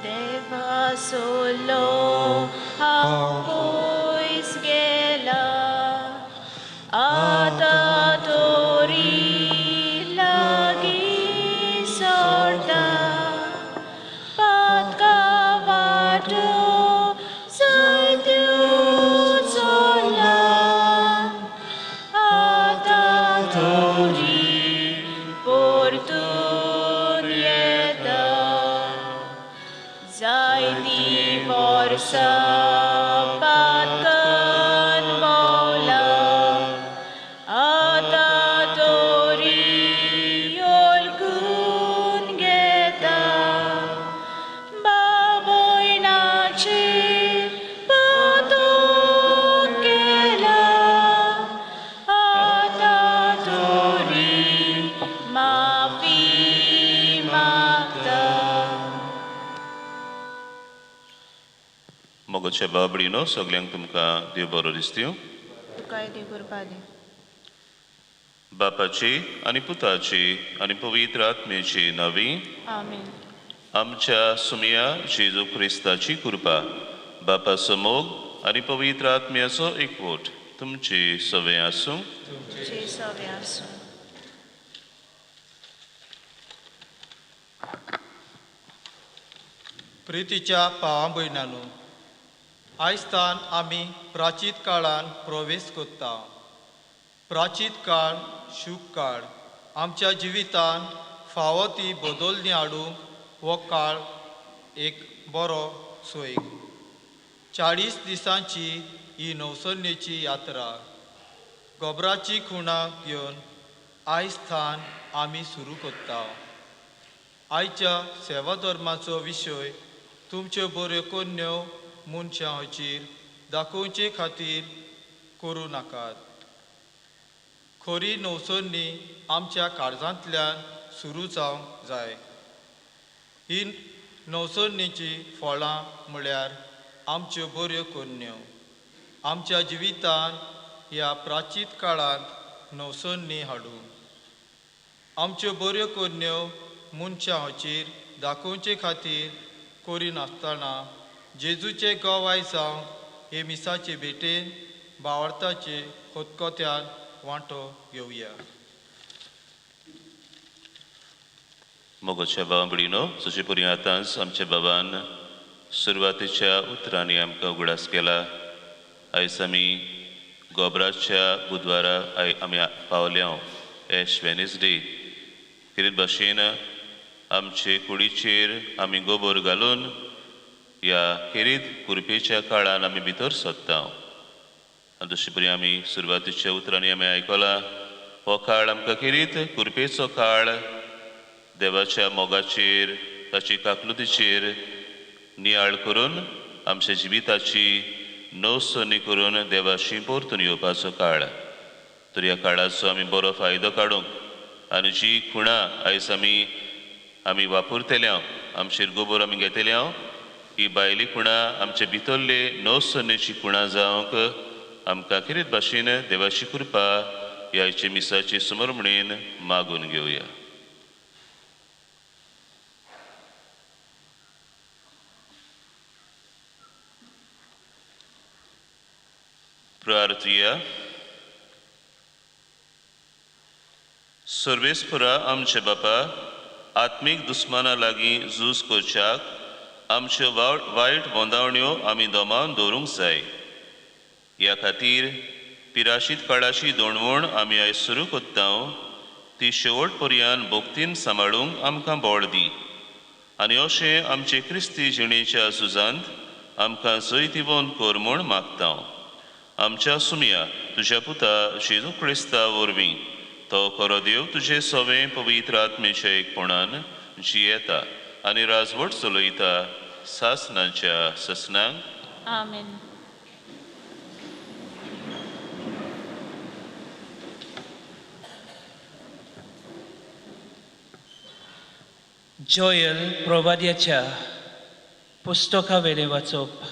देवा सोलो हांव पयस गेला आतां तोरी लागीं सरता पातका वाटो सैत्यो चल्ला आतां तोरी परतून येता जायतीं वर्सां पातकान भोंवला आतां तोरी ओळखून घेता बाबयनाचेर पातक केला आतां तोरी माफी मागता. मोगाच्या बाबडीनो सगल्यांक तुमकां देव बरो दिसत्यो. तुकाय देव कृपा दी. बापाची आनी पुताची आनी पवित्र आत्म्याची नवी. आमेन. आमच्या सुमया जेजू क्रिस्ताची कृपा, बापाचो मोग आनी पवित्र आत्म्याचो एकवट तुमची सवे आसूं. तुमचे सवे आसूं. प्रितीच्या भावा भयणांनो, आयज आमी प्राचीत काळान प्रवेश करता. प्राचीत काळ शूक काळ आमच्या जिवितान फावो ती बदलणी हाडूंक हो काळ एक बरो सोय. 40 दिसांची ही नवसरणेची यात्रा गोबराची खुणां घेवन आयज थान आमी सुरू करता. आयच्या सेवा धर्माचो विशय तुमच्यो बऱ्यो कोन्यो मनशां हचेर दाखोवचे खातीर करूं नाकात. खरी नवसरणी आमच्या काळजांतल्यान सुरू जावंक जाय. ही नवसरणीची फळां म्हळ्यार आमच्यो बऱ्यो कोन्यो. आमच्या जिवितान ह्या प्राचीत काळांत नवसरणी हाडूं. आमच्यो बऱ्यो कोन्यो मनशां हचेर दाखोवचे खातीर करिनासतना जेजूचे गवाय जावंक हे मिसाचे भेटेन भावार्थाचे खतखत्यान वांटो घेवया. मोगाच्या बाबडीनो, जशे परी आतांच आमच्या बाबान सुरवातेच्या उतरांनी आमकां उगडास केला, आयज आमी गोबराच्या बुधवारा आमी पावल्या, एश वेनसडे. खेरीत भाशेन आमचे कुडीचेर आमी गोबोर घालून ह्या खेरीत कुरपेच्या काळान आमी भितर सोदता. आनी जशे परी आमी सुरवातेच्या उतरांनी आमी आयकलां, हो काळ आमकां खेरीत कुरपेचो काळ देवाच्या मोगाचेर ताची काकलुतीचेर नियाळ करून आमच्या जिविताची नवसणी करून देवाशी परतून येवपाचो काळ. तर ह्या काळाचो आमी बरो फायदो काडूंक आनी जी खुणां आयज आमी आमी वापरतले, आमचेर गोबोर आमी घेतले, ही भायली खुणां आमचे भितरले नवसणेची खुणां जावंक आमकां खेरीत भाशेन देवाची कृपा ह्या आयचे मिसाची समर्पणेन मागून घेवया. प्रार्थुया. सर्वेस्परा आमचे बापा, आत्मीक दुस्माना लागीं झूज करच्याक आमच्यो वायट वंदावण्यो आमी दमावन दवरूंक जाय. ह्या खातीर पिराशीत काळाची दोणवण आमी आयज सुरू करता ती शेवट पर्यंत भक्तीन सांबाळूंक आमकां बळ दी आनी अशें आमचे क्रिस्ती जिणेच्या झुजांत आमकां जैतिवंत कर म्हूण मागता. आमच्या सुमया तुज्या पुता जेजू क्रिस्ता वरवीं तो खरो देव तुजे सवें पवित्र आत्मेच्या एकपणान जियेता आनी राजवट चलयता सासनाच्या ससनांक. आमेन. जोयल प्रवाद्याच्या पुस्तकावेलें वाचप.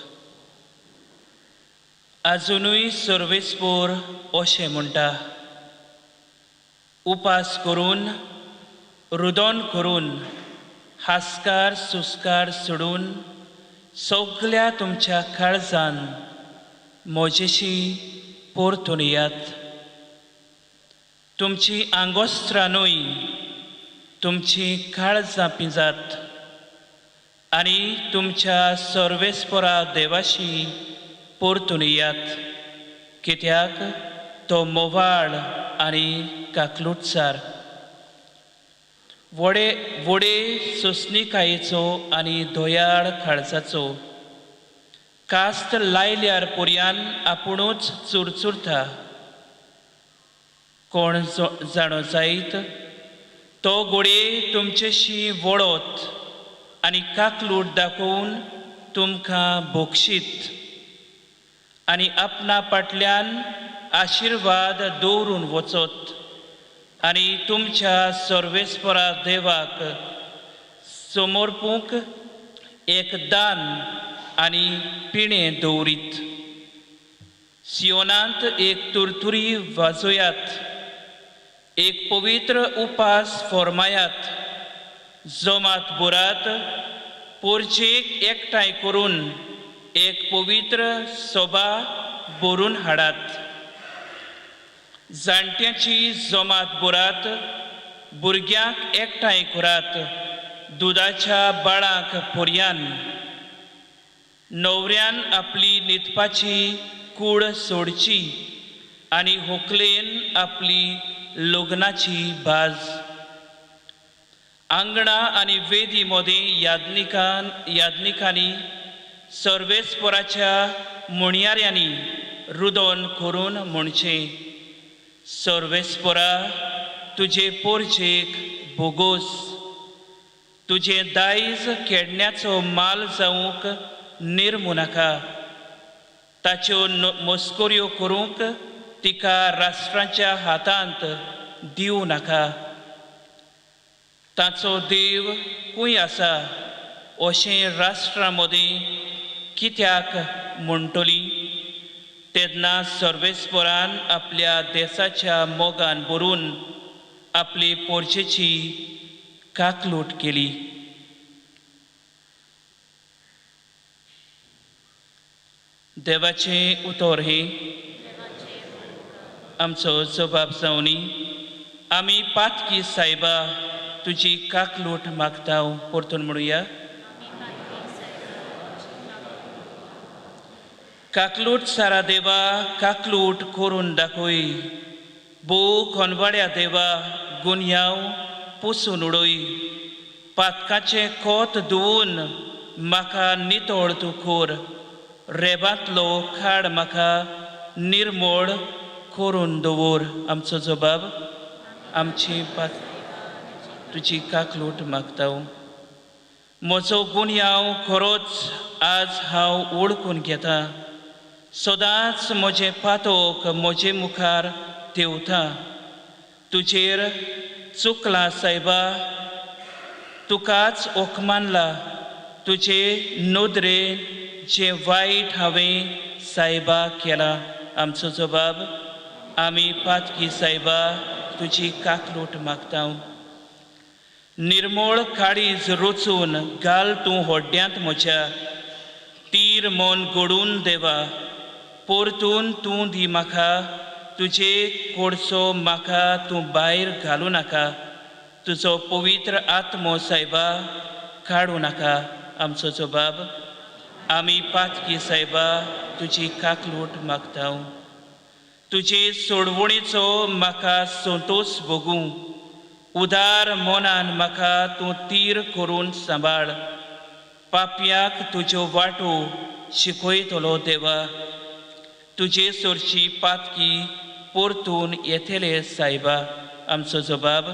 आजुनूय सर्वेस्पोर अशें म्हणटा, उपास करून रुदन करून हास्कार सुस्कार सोडून सगल्या तुमच्या काळजान म्हजेशी परतून येयात. तुमची आंगोस्त्रां न्हय, तुमची काळजां पिंजात आनी तुमच्या सर्वेस्परा देवाशी परतून येयात, कित्याक तो मोवाळ आनी काकलुटसार, वडे वडे सोंसणिकायेचो आनी दयाळ काळजाचो. कास्त लायल्यार पर्यान आपुणूच चुरचुरता. कोण जाणो जायत तो घोडये तुमचेशी वळत आनी काकलूट दाखोवन तुमकां बक्षीत आनी आपणा फाटल्यान आशिर्वाद दवरून वचत आनी तुमच्या सर्वेस्परा देवाक समर्पूंक एक दान आनी पिणें दवरीत. सियोनांत एक तुरतुरी वाजोयात, एक पवित्र उपास फॉर्मायात, जमात बुरात पोरचेक एकठांय करून एक पवित्र सभा भरून हाडात. जाणट्यांची जमात बुरात, भुरग्यांक एकठांय करात, दुदाच्या बाळांक पर्यान. न्हवऱ्यान आपली न्हिदपाची कूड सोडची आनी होकलेन आपली लग्नाची बाज. आंगणां आनी वेदी मदीं याज्ञिकांनी सर्वेस्पराच्या म्हणयाऱ्यांनी रुदन करून म्हणचें, सर्वेस्परा तुजे पोरचेक भोगोस, तुजें दायज केडण्याचो माल जावंक निर्मू नाका, ताच्यो मस्कऱ्यो करूंक तिका राष्ट्रांच्या हातांत दिवं नाका. ताचो देव खंय आसा अशें राष्ट्रां मदीं कित्याक म्हणटली? तेन्ना सर्वेस्परान आपल्या देसाच्या मोगान भरून आपली पोरचेची काकलूट केली. देवाचें उतर हें आमचो जबाब जावनी. आमी पातकी सायबा तुजी काकलूट मागता. परतून म्हणुया, काकलूट सारा देवा काकलूट करून दाखय, भोव खनवाड्या देवा गुन्यांव पुसून उडय, पातकाचें कोत धुवून म्हाका नितळ तूं कोर, रेबांतलो खाड म्हाका निर्मोळ करून दवर. आमचो जबाब आमची पात तुजी काकलूट मागता. म्हजो गुन्यांव खरोच आज हांव वळखून घेता, सदांच म्हजें पातोक म्हजे मुखार तेवता. तुजेर चुकलां सायबा, तुकाच ओकमानला, तुजे नदरेन जें वायट हांवें सायबा केलां. आमचो जबाब आमी पातकी सायबा तुजी काकलूट मागता. निर्मोळ काळीज रचून घाल तूं होड्ड्यांत म्हज्या, तीर मन घडून देवा परतून तूं दी म्हाका, तुजे कोडसो म्हाका तूं भायर घालूं नाका, तुजो पवित्र आत्मो सायबा काडूं नाका. आमचो जबाब आमी पातकी सायबा तुजी काकलूट मागता. तुजे सोडवणीचो म्हाका संतोश भोगूं, उदार मनान म्हाका तूं तीर करून सांबाळ, पापयाक तुज्यो वाटो शिकयतलो देवा, तुजे सरची पातकी परतून येतले सायबा. आमचो जबाब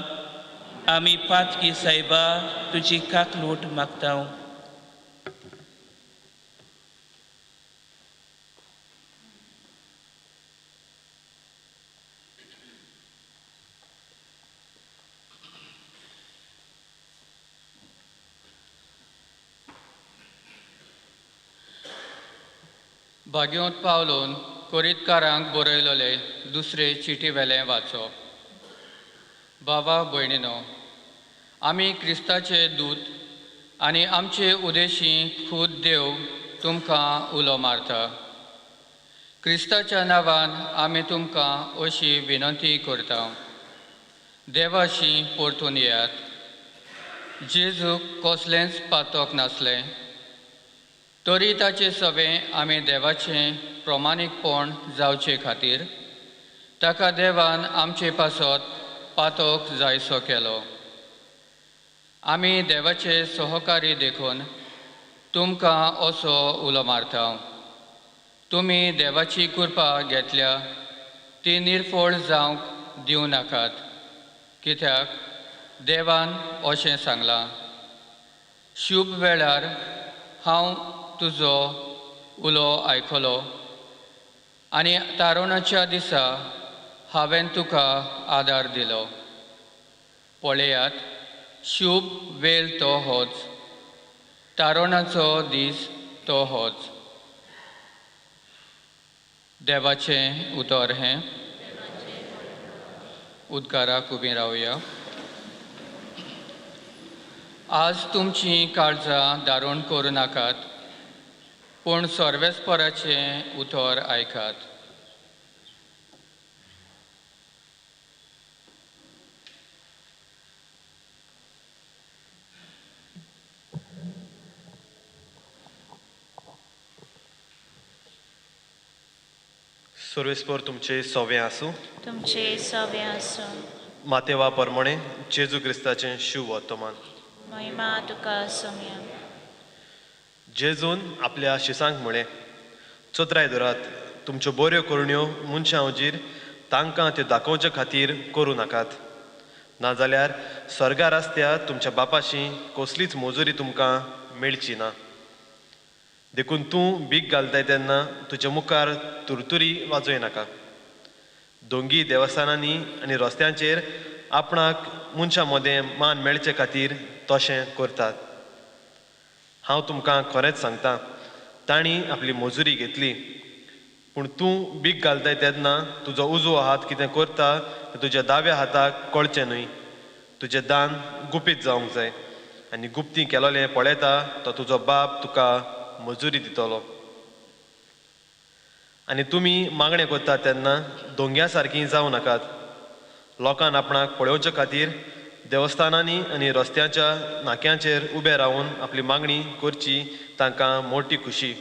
आमी पातकी सायबा तुजी काकलूट मागता. भाग्योंत पावलोन कोरीतकारांक बरयलोले दुसरे चिटी वेलें वाचप. बाबा भयणीनो, आमी क्रिस्ताचे दूत आनी आमचे उदेशी खूद देव तुमकां उलो मारता. क्रिस्ताच्या नांवान आमी तुमकां अशी विनंती करता, देवाशी परतून येयात. जेजूक कसलेंच पातक नासलें तरी ताचे सवें आमी देवाचें प्रमाणीकपण जावचे खातीर ताका देवान आमचे पासत पातक जायसो केलो. आमी देवाचे सहकारी देखून तुमकां असो उलो मारता, तुमी देवाची कृपा घेतल्या ती निर्फळ जावंक दिवं नाकात, कित्याक देवान अशें सांगलां, शुभ वेळार हांव तुजो उलो आयकलो आनी तारुणाच्या दिसा हांवें तुका आदार दिलो. पळयात, शुभ वेळ तो होच, तारुणाचो दीस तो होच. देवाचें उतर हें. उदकाराक उबीं रावया. आज तुमचीं काळजां दारूण करूं नाकात, पूण सर्वेस्पराचें उतर आयकात. सर्वेस्पर तुमचे सोवे आसूं. तुमचे सवे आसूं. मातेवा परमणे जेजू क्रिस्ताचें शिव वर्तमान. महिमा तुका सोम्या. जेजून आपल्या शिसांक म्हळें, चत्राय धरात, तुमच्यो बऱ्यो करण्यो मनशां हुजीर तांकां त्यो दाखोवचे खातीर करूं नाकात, नाजाल्यार स्वर्गार आसत्या तुमच्या बापाशी कसलीच मजुरी तुमकां मेळची ना. देखून तूं भीक घालताय तेन्ना तुज्या मुखार तुरतुरी वाजोय नाका. दोंगी देवस्थानांनी आनी रस्त्यांचेर आपणाक मनशां मदें मान मेळचे खातीर तशें करतात. हांव तुमकां खरेंच सांगता, तांणी आपली मजुरी घेतली. पूण तूं भीक घालताय तेन्ना तुजो उजवो हात कितें करता तें तुज्या दाव्या हाताक कळचें न्हय. तुजें दान गुपीत जावंक जाय आनी गुप्ती केलोलें पळयता तो तुजो बाप तुका मजुरी दितलो. आनी तुमी मागणें करतात तेन्ना दोंग्या सारकीं जावं नाकात. लोकान आपणाक पळोवचे खातीर देवस्थानांनी आनी रस्त्याच्या नाक्यांचेर उबे रावन आपली मागणी करची तांकां मोटी खुशी.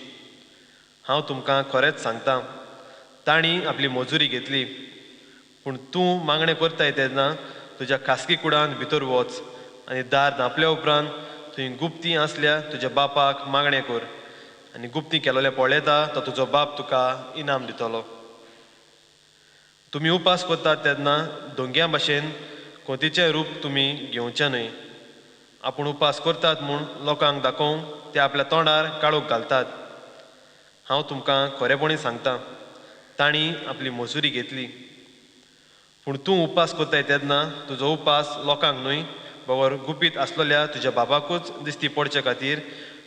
हांव तुमकां खरेंच सांगता, तांणी आपली मजुरी घेतली. पूण तूं मागणें करताय तेन्ना तुज्या खासगी कुडांत भितर वच आनी दार धांपल्या उपरांत तुवें गुप्ती आसल्या तुज्या बापाक मागणें कर आनी गुप्ती केलोलें पळयता तो तुजो बाप तुका इनाम दितलो. तुमी उपास करतात तेन्ना दोंग्या भाशेन कोतीचें रूप तुमी घेवचें न्हय. आपूण उपास करतात म्हूण लोकांक दाखोवंक ते आपल्या तोंडार काळोख घालतात. हांव तुमकां खरेपणी सांगता, तांणी आपली मजुरी घेतली. पूण तूं उपास करताय तेन्ना तुजो उपास लोकांक न्हय बगर गुपीत आसलेल्या तुज्या बाबाकूच दिश्टी पडचे खातीर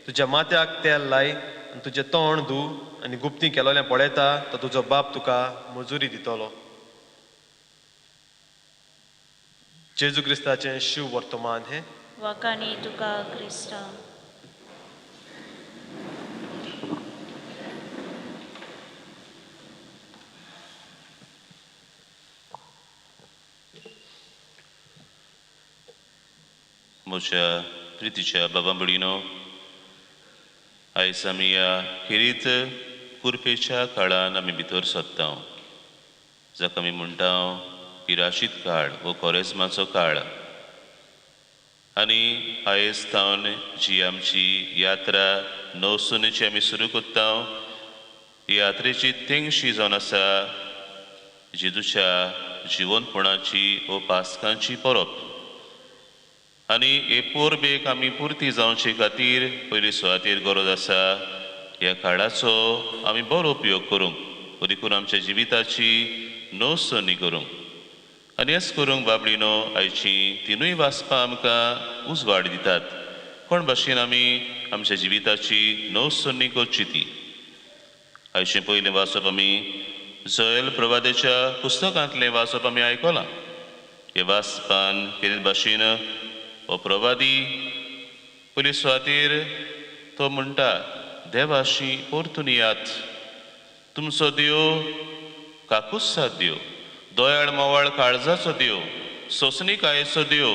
तुज्या माथ्याक तेल लाय आनी तुजें तोंड धू आनी गुप्ती केलोलें पळयता तो तुजो बाप तुका मजुरी दितलो. जेजू क्रिस्ताचें शिव वर्तमान हें. वाकाणी तुका क्रिस्ता. म्हज्या प्रितीच्या बाबा भयणीनो, आयज आमी ह्या खेरीत कुरपेच्या काळान आमी भितर सोदता, जाका आमी म्हणटा पिराशीत काळ वो कोरेस्माचो काळ. आनी आयज थावन जी आमची यात्रा नवसुनेची आमी सुरू करता, ही यात्रेची तेंगशी जावन आसा जेजूच्या जिवनपणाची वो पास्कांची परब. आनी हे परबेक आमी पुर्ती जावचे खातीर पयली सुवातेर गरज आसा ह्या काळाचो आमी बरो उपयोग करूंक, देखून आमच्या जिविताची नवसणी करूंक. आनी हेच करूंक बाबडीनो आयची तिनूय वाचपां आमकां उजवाड दितात कोण भाशेन आमी आमच्या जिविताची नवसणी करची ती. आयचें पयलें वाचप आमी जयल प्रवादेच्या पुस्तकांतलें वाचप आमी आयकलां. हे वाचपान केले भाशेन हो प्रवादी पयले सुवातेर तो म्हणटा देवाशी परतून यात. तुमचो देव काकुत्साद देव, दयाळ मोवाळ काळजाचो देव, सोंसणीकायेचो देव.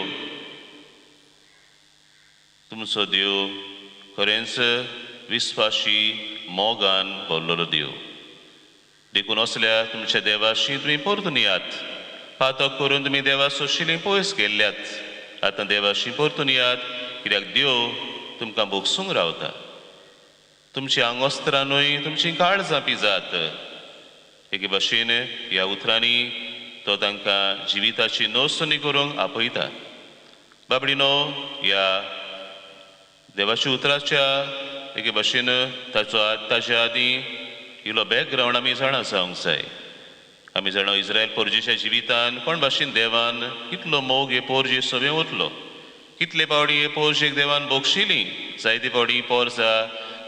तुमचो देव खरेंच विस्वाशी मोगान भरलेलो देव. देखून असल्या तुमच्या देवाशी तुमी परतून यात. पातक करून तुमी देवा सोशिलीं पयस गेल्ल्यात, आतां देवाशी परतून यात, कित्याक देव तुमकां भोगसूंक रावता. तुमची आंगोस्त्रां न्हय तुमचीं काळजां पिजात. एके भाशेन ह्या उतरांनी तो तांकां जिविताची नोसणी करूंक आपयता. बाबडीनो, ह्या देवाच्या उतराच्या एके भाशेन ताचो ताच्या आदीं इलो बॅकग्रावंड आमी जाणा जावंक जाय. आमी जाणा इस्रायल पोरजेच्या जिवितान कोण भाशेन देवान कितलो मोग हे पोरजे सगळें ओतलो, कितले पावटी हे पोरजेक देवान बक्षिली. जायते पावटी पोरजा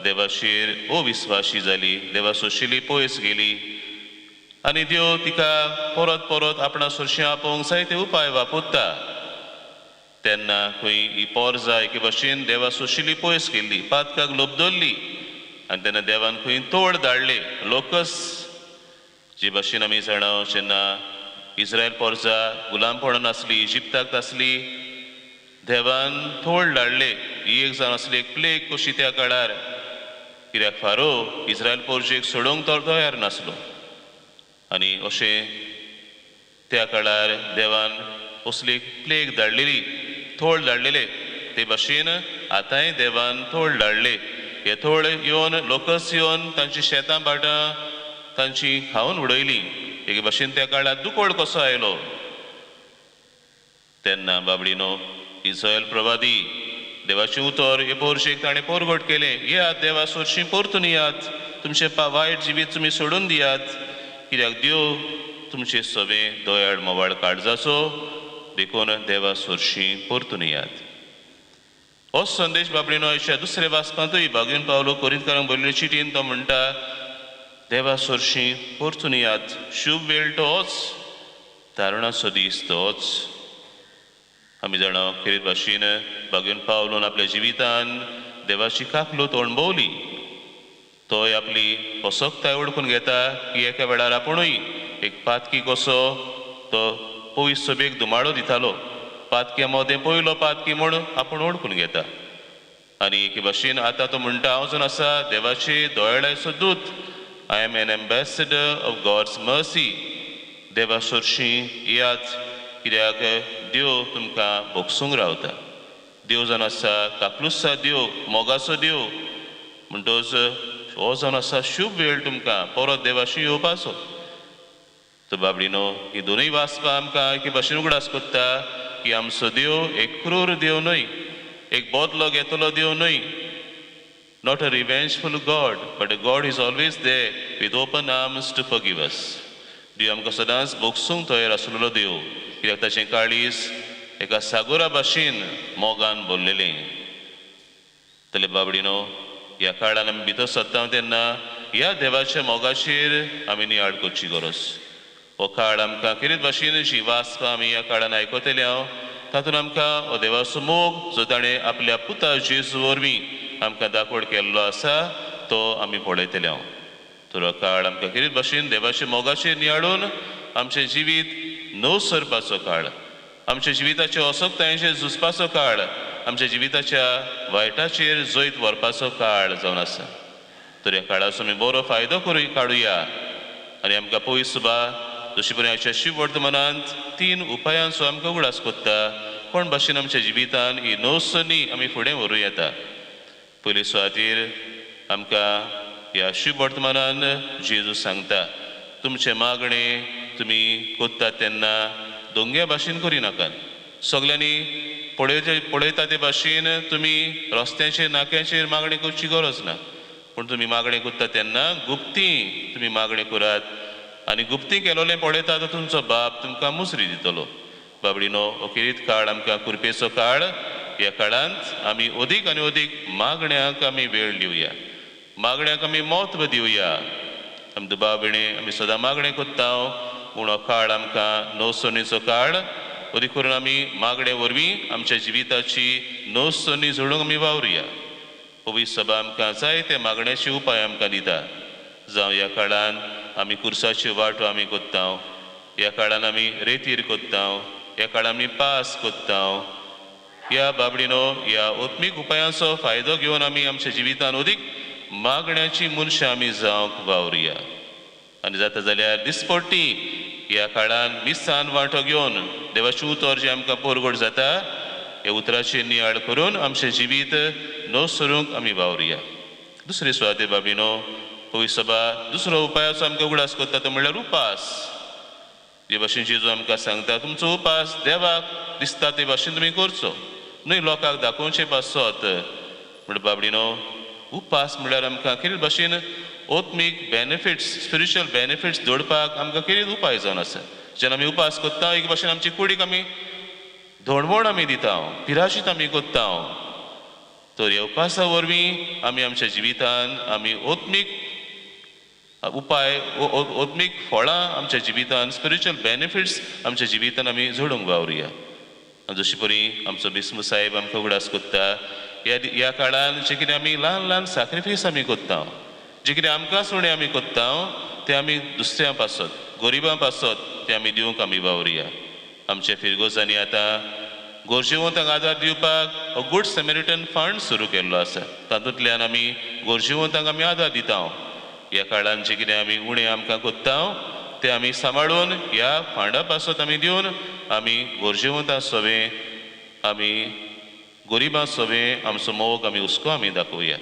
देवाचेर अविस्वाशी जाली, देवा सोशिली पयस गेली आनी देव तिका परत परत आपणा सोरशीं आपोवंक जायते उपाय वापरता. तेन्ना खंय ही पोरजा एके भाशेन देवा सोशिली पयस गेल्ली, पातकाक लोबदल्ली आनी तेन्ना देवान खंय तोड धाडले लोकस. जे भाशेन आमी जाणा जेन्ना इस्रायल पोरजा गुलामपणान आसली, इजिप्ताक आसली, देवान तोड धाडले. ही एक जावन आसली एक प्लेग कशी त्या काळार, कित्याक फारो इस्रायल पोरजेक सोडोवंक तो तयार नासलो. आनी अशें त्या काळार देवान असली प्लेग धाडलेली, थोळ धाडलेले. ते भाशेन आतांय देवान थोळ धाडले. हे थोळ येवन लोकस येवन तांची शेतां भाटां तांची खावन उडयली. एके भाशेन त्या काळार दुकोळ कसो आयलो. तेन्ना बाबडीनो इस्रायल प्रवादी देवाचें उतर हे पोरशेक ताणें पोरगट केलें, येयात देवा सोरशीं परतून येयात, तुमचें वायट जिवीत तुमी सोडून दियात, कित्याक देव तुमचें सगळें दयाळ मोवाळ काळजाचो, देखून देवा सोरशीं परतून येयात. हो संदेश बाबडीनो आयच्या दुसऱ्या वाचपांतूय बागीन पावलो कोरिंतकारांक बरयल्ले चिटीन तो म्हणटा देवा सोरशीं परतून येयात, शुभ वेळ तोच, तारणाचो दीस तोच. आमी जाणा खेरीत भाशेन बागीन पावलोन आपल्या जिवितान देवाची काकलूत अणभवली. तोय आपली असक्ताय वळखून घेता की एका वेळार आपुणूय एक पातकी कसो तो पयस सभेक धुमाळो दितालो. पातक्या मदें पयलो पातकी म्हूण आपूण वळखून घेता. आनी एके भाशेन आतां तो म्हणटा हांव जावन आसा देवाचे दयाळाचो दूत, I am an ambassador of God's mercy. देवा सोरशीं येयात, कित्याक देव तुमकां भोगसूंक रावता. देव जावन आसा काकलुसा देव, मोगाचो देव. म्हणटच हो जावन आसा शुभ वेळ तुमकां परत देवाशी येवपाचो. तर बाबडीनो, ही दोनूय वाचपां आमकां एके भाशेन उगडास कोत्ता की आमचो देव एक क्रूर देव न्हय, एक बदलो घेतलो देव न्हय. Not a revengeful God, but a God is always there with open arms to forgive us. देव आमकां सदांच भोगसूंक तयार आसलेलो देव, कित्याक ताचें काळीज एका सागोरा भाशेन मोगान भरलेलें. जाल्यार बाबडीनो, ह्या काळान आमी भितर सरता तेन्ना ह्या देवाच्या मोगाचेर आमी नियाळ करची गरज. हो काळ आमकां खेरीत भाशेन जी वाचपां आमी ह्या काळान आयकतले हांव, तातूंत आमकां हो देवाचो मोग जो ताणें आपल्या पुता जेजू वरवीं आमकां दाखोवड केल्लो आसा तो आमी पळयतले हांव. तर हो काळ आमकां खेरीत भाशेन देवाच्या मोगाचेर नियाळून आमचें जिवीत नव सरपाचो काळ, आमच्या जिविताच्या असक्तायेचेर झुजपाचो काळ, आमच्या जिविताच्या वायटाचेर जैत व्हरपाचो काळ जावन आसा. तर ह्या काळाचो आमी बरो फायदो करून काडुया आनी आमकां पयस सुबा जशी पळय आयच्या शिव वर्तमानांत तीन उपायांचो आमकां उगडास कोत्ता कोण भाशेन आमच्या जिवितान ही नवसनी आमी फुडें व्हरूं येता. पयले सुवातेर आमकां ह्या शिव वर्तमानान जेजू सांगता तुमचें मागणें तुमी कोत्ता तेन्ना दोंग्या भाशेन करिनाकात. सगल्यांनी पळयता ते भाशेन तुमी रस्त्याचेर नाक्याचेर मागणें करची गरज ना, पूण तुमी मागणें करता तेन्ना गुप्ती तुमी मागणें करात आनी गुप्ती केलोलें पळयता तो तुमचो बाप तुमकां मुसरी दितलो. बाबडीनो, हो खेरीत काळ आमकां कुरपेचो काळ. ह्या काळांत आमी अदीक आनी अदीक मागण्यांक आमी वेळ दिवया, मागण्यांक आमी म्हत्व दिवया. आमी दुबाविणे आमी सदां मागणें करता, पूण हो काळ आमकां नवसणीचो काळ. अदीक करून आमी मागणे वरवीं आमच्या जिविताची नवसनी जोडूंक आमी वावरुया. पवित्र सभा आमकां जाय ते मागण्याचे उपाय आमकां दिता. जावं ह्या काळान आमी कुर्साच्यो वाटो आमी कोत्ता, ह्या काळान आमी रेतीर कोत्ता, ह्या काळान आमी पास कोत्ता. ह्या बाबडीनो ह्या आत्मीक उपायांचो फायदो घेवन आमी आमच्या जिवितान अदीक मागण्याची मनशां आमी जावंक वावरुया. आनी जाता जाल्यार दिसपट्टी ह्या काळान मिसान वांटो घेवन देवाचें उतर जें आमकां परगट जाता ह्या उतराचेर नियाळ करून आमचें जिवीत नव सरूंक आमी वावरुया. दुसरे सुवातेर बाबीनो पवित्र सभा दुसरो उपायाचो आमकां उगडास करता तो म्हणल्यार उपास. जे भाशेन जेजू आमकां सांगता तुमचो उपास देवाक दिसता ते भाशेन तुमी करचो, न्हय लोकांक दाखोवचे पासत. म्हण बाबडीनो उपास म्हणल्यार आमकां कितें भाशेन आत्मीक बेनिफिट्स, स्पिरिच्युअल बेनिफिट्स जोडपाक आमकां कितें उपाय जावन आसा. जेन्ना आमी उपास करता एक भाशेन आमची कुडीक आमी धोणवण आमी दिता, पिराशीत आमी करता. तर ह्या उपासा वरवीं आमी आमच्या जिवितान आमी आत्मीक उपाय, आत्मीक फळां आमच्या जिवितान, स्पिरिच्युअल बेनिफिट्स आमच्या जिवितान आमी जोडूंक वावरुया. जशी परी आमचो बिस्मू साहेब आमकां उगडास करता ह्या काळान जे कितें आमी ल्हान ल्हान सॅक्रिफायस आमी करता, जे कितें आमकां सुणें आमी करता तें आमी दुसऱ्यां पासत, गरिबां पासत तें आमी दिवंक आमी वावरुया. आमच्या फिरगोजांनी आतां गरजेवंतांक आदार दिवपाक गूड सेमेरिटन फंड सुरू केल्लो आसा. तातूंतल्यान आमी गरजेवंतांक आमी आदार दिता. ह्या काळान जे कितें आमी उणें आमकां करता तें आमी सांबाळून ह्या फंडा पासत आमी दिवन आमी गरजेवंतां सवें, आमी गरिबां सवें आमचो मोग आमी हुस्को आमी दाखोवया.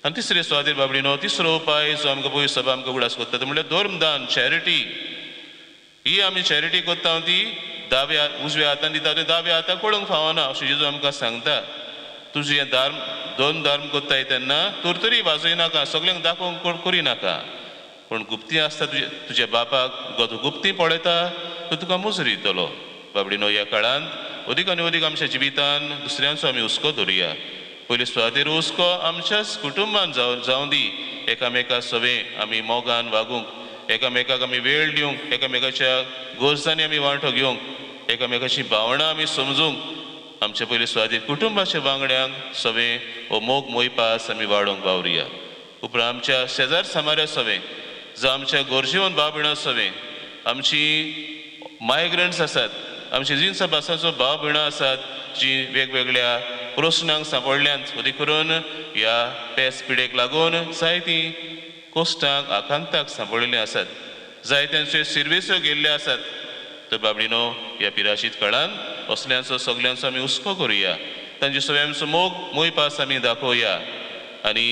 आनी तिसरे सुवातेर बाबडीनो तिसरो उपाय जो आमकां पयस सभा आमकां उगडास करता तो म्हणल्यार धर्मदान, चॅरिटी. ही आमी चॅरिटी करता ती दाव्या उजव्या हातान दिता ते दाव्या हाताक कळूंक फावना अशें जेजू आमकां सांगता. तुजें हें धर्म दोन धर्म करताय तेन्ना तरतरी वाजयनाका, सगल्यांक दाखोवंक करिनाका, पूण गुप्ती आसता तुजे तुज्या बापाक गो तूं गुप्ती पळयता तो तुका मुजरी दितलो. बाबडीनो ह्या काळांत अदीक आनी अदीक आमच्या जिवितान दुसऱ्यांचो आमी हुस्को धरुया. पयले सुवातेर हुस्को आमच्याच कुटुंबान जावं दी. एकामेका सवें आमी मोगान वागूंक, एकामेकाक आमी वेळ दिवंक, एकामेकाच्या गरजांनी आमी वांटो घेवंक, एकामेकाची भावनां आमी समजूंक आमचे पयले सुवातेर कुटुंबाच्या वांगड्यांक सवें हो मोग मोयपास आमी वाडोवंक वावरुया. उपरांत आमच्या शेजार सामाऱ्या सवें, जावं आमच्या गरजेवन भाव भयणां सवें, आमची मायग्रंट्स आसात, आमची जिन्सा भासांचो भाव भयणां आसात जी वेगवेगळ्या प्रस्नांक सांपडल्यांत, अदीक करून ह्या पेस पिडेक लागून जायतीं कोश्टांक आकांताक सांपडिल्लीं आसात, जायत्यांच्यो सिर्विसो गेल्ल्यो आसात. तर बाबडीनो ह्या पिराशीत काळान असल्यांचो सगल्यांचो आमी हुस्को करुया, तांचे सगळ्यांचो मोग मोयपास आमी दाखोवया आनी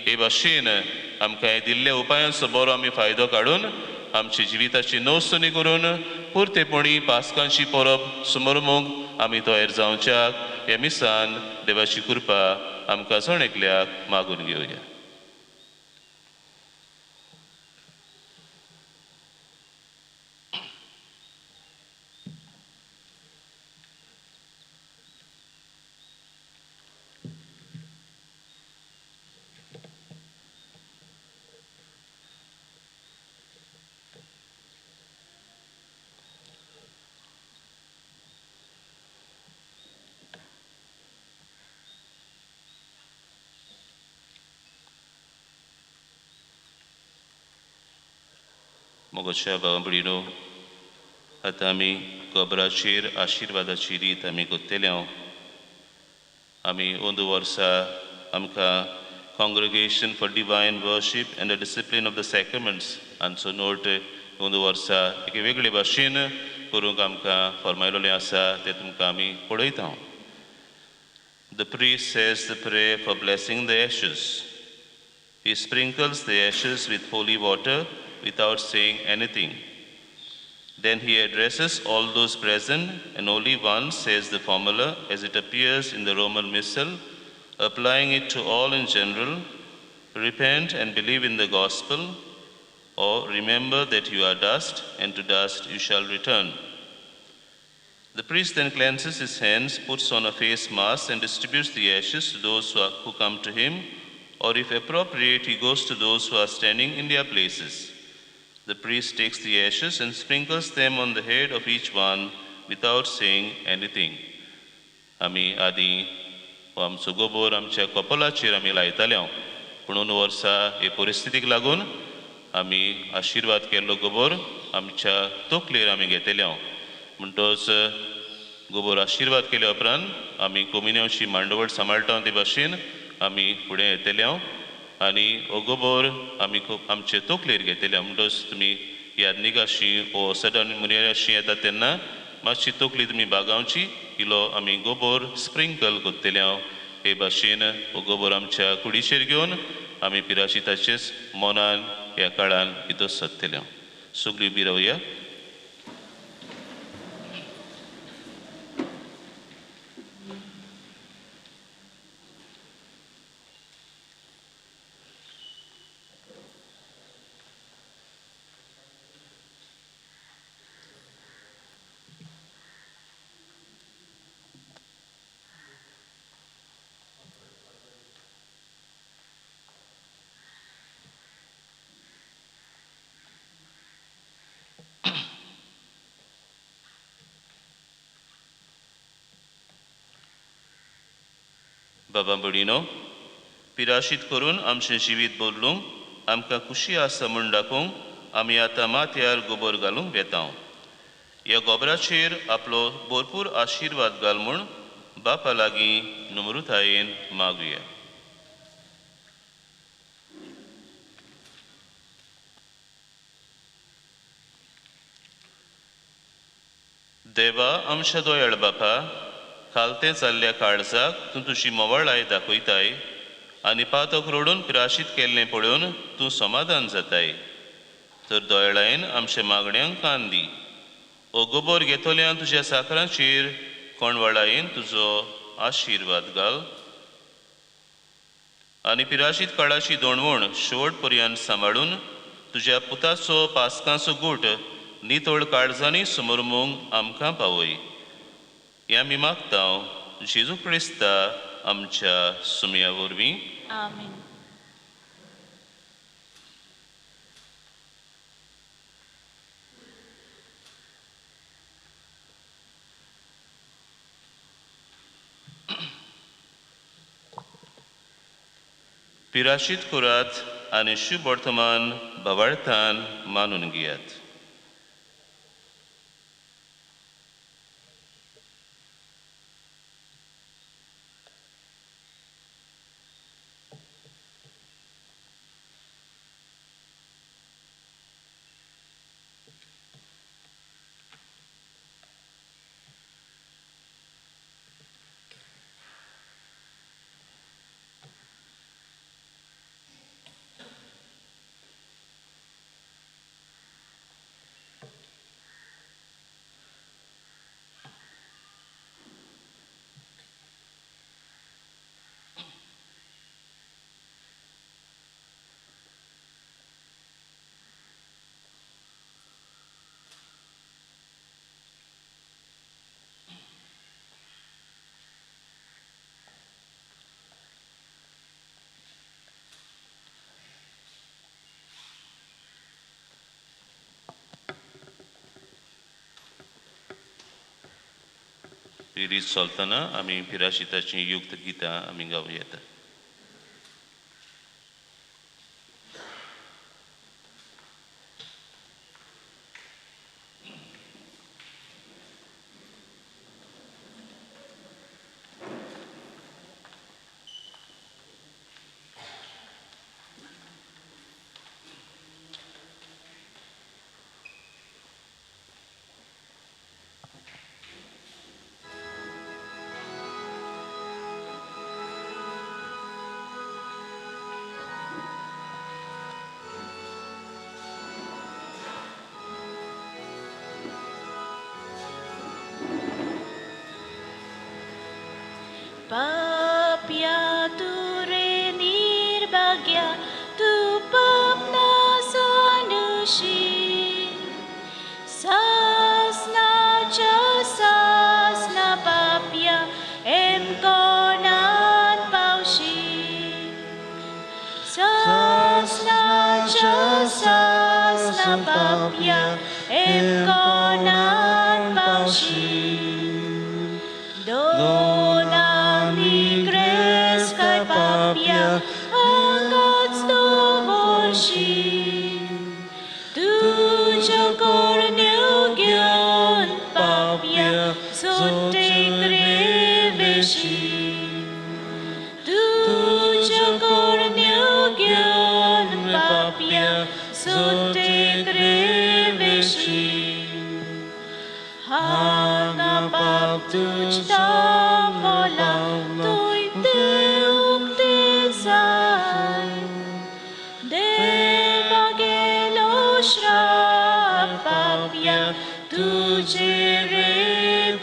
हे भाशेन आमकां दिल्ल्या उपायांचो बरो आमी फायदो काडून आमची जिविताची नवसणी करून पुरतेपणी पास्कांची परब समरमूंक आमी तयार जावच्याक ह्या मिसान देवाची कृपा आमकां जण एकल्याक मागून घेवया. मोगोच्या भाव भयणीनो, आतां आमी कबराचेर आशिर्वादाची रीत आमी करतले. आमी अंदू वर्सा आमकां Congregation for Divine Worship and the Discipline of the Sacraments हांचो नोट अंदू वर्सा एके वेगळे भाशेन करूंक आमकां फर्मायलेलें आसा तें तुमकां आमी पळयता. The priest says the prayer for blessing the ashes. He sprinkles the ashes with holy water without saying anything. Then he addresses all those present and only once says the formula as it appears in the Roman Missal, applying it to all in general: repent and believe in the gospel, or remember that you are dust and to dust you shall return. The priest then cleanses his hands, puts on a face mask, and distributes the ashes to those who come to him, or if appropriate, he goes to those who are standing in their places. The priest takes the ashes and sprinkles them on the head of each one without saying anything. आमी आदीं हो आमचो गोबोर आमच्या कपलाचेर आमी लायताले, पुणून वर्सा हे परिस्थितीक लागून आमी आशिर्वाद केल्लो गोबोर आमच्या तकलेर आमी घेतले. म्हणटच गोबोर आशिर्वाद केल्या उपरांत आमी कोमिन्यांवची मांडवळ सांबाळटा ते भाशेन आमी फुडें येतले आनी हो गोबोर आमी आमचे तकलेर घेतले. म्हणटच तुमी यादनिकाशी वो सडन मुनियाशी येता तेन्ना मातशी तकली तुमी बागावची, इलो आमी गोबोर स्प्रिंकल करतले. हे भाशेन हो गोबोर आमच्या कुडीचेर घेवन आमी पिराशिताचेच मनान ह्या काळान इतोच सोदतले. सगळीं उबी रावया. बाबा भयणीनो, पिराशीत करून आमचें जिवीत बदलूंक आमकां खुशी आसा म्हूण दाखोवंक आमी आतां माथ्यार गोबोर घालूंक वेता. ह्या गोबराचेर आपलो भरपूर आशिर्वाद घाल म्हूण बापा लागीं नम्रतायेन मागुया. देवा आमच्या दोयाळ बापा, खालतें जाल्ल्या काळजाक तूं तुजी मोवाळाय दाखयताय आनी पातक रडून पिराशीत केल्लें पळोवन तूं समाधान जाताय. तर दोयाळायेन आमच्या मागण्यांक कान दी. हो गोबोर घेतल्यान तुज्या साकरांचेर कोणवाळायेन तुजो आशिर्वाद घाल आनी पिराशीत काळाची दोणवण शेवट पर्यंत सांबाळून तुज्या पुताचो पास्कांचो गूट नितळ काळजांनी समर्मूंक आमकां पावय. हें आमी मागता जेजू क्रिस्ता आमच्या सुमया वरवीं. आमेन. पिराशीत करात आनी शुभ वर्तमान भावार्थान मानून घेयात. प्रेरीत चलतना आमी पिराशिताची युक्त गितां आमी गावूं येता. पाप्या तुरे निर्भाग्या तू पाप नासानुशी सासनाच्या सासना पाप्या एम कोणात पावशी सासनाच्या सासना पाप्या एम कोणात पावशी. सुटेक रे वेशी. हांगा पाप तुजता मोला तुय ते उक्ते जाय. देवा गेलो श्राप पापया तुजे रे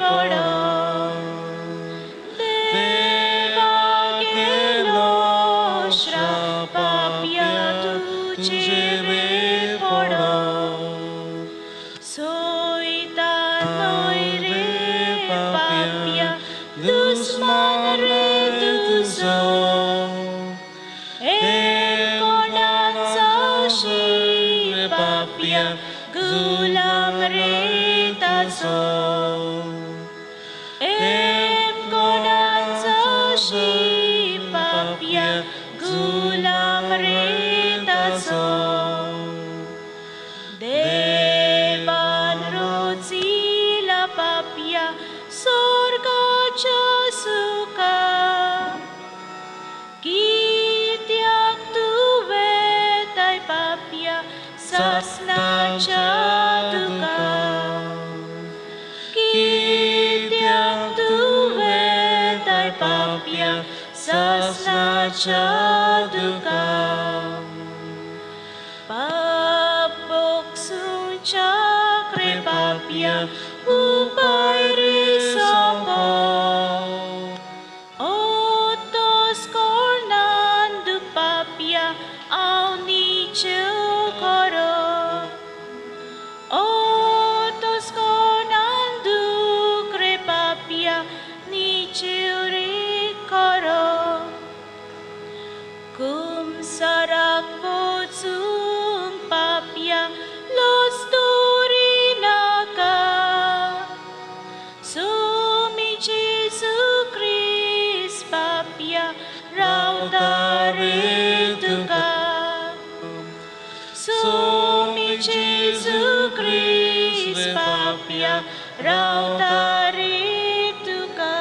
पडो. देवा गेलो श्राप पापया तुजे रे पडो. सोयता न्हय रे पापया दुस्मान रे तुजो. एक कोणाचो शी पापया गुलाम रे ताजो. एक कोणाचो शी पापया गुलाम रे ताजो. देवान रोजिला पापया स्वर्गाच्या सुखा. कित्याक तुवें ताय पापया सासणाच्या दुखा. कित्याक तुवें ताय पापया सासणाच्या दुखा. पाप बोगसुच्याक रे पापया उपाय रे सोंपो. ओतोस कोणान दुपापया हांव निचेव करो. ओतोस कोणान दूख रे पापया निचेव रे करो. कुमसाराक वचूंक पापया लोस दवरिनाका. सोमी जेजू क्रिस्त पापया रावता रे तुका. सोमी जेजू क्रिस्त पापया रावता रे तुका.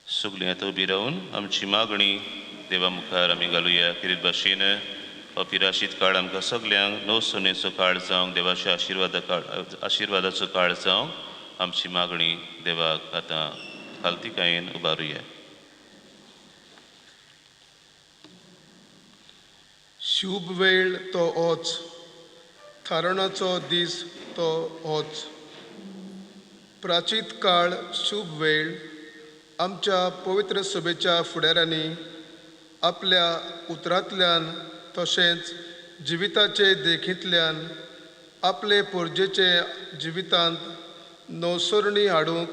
सगळीं आतां उबी रावन आमची मागणी देवा मुखार आमी घालुया. किरीत भाशेन हो पिराशीत काळ आमकां सगल्यांक नवसणेचो काळ जावंक, देवाच्या आशिर्वादा काळ आशिर्वादाचो काळ जावंक आमची मागणी देवाक आतां खालतीकायेन उबारुया. शुभ वेळ तो होच, थारणाचो दीस तो होच. प्राचीत काळ शुभ वेळ आमच्या पवित्र सभेच्या फुडाऱ्यांनी आपल्या उतरांतल्यान तशेंच जिविताचे देखींतल्यान आपले पोरजेचे जिवितांत नवसरणी हाडूंक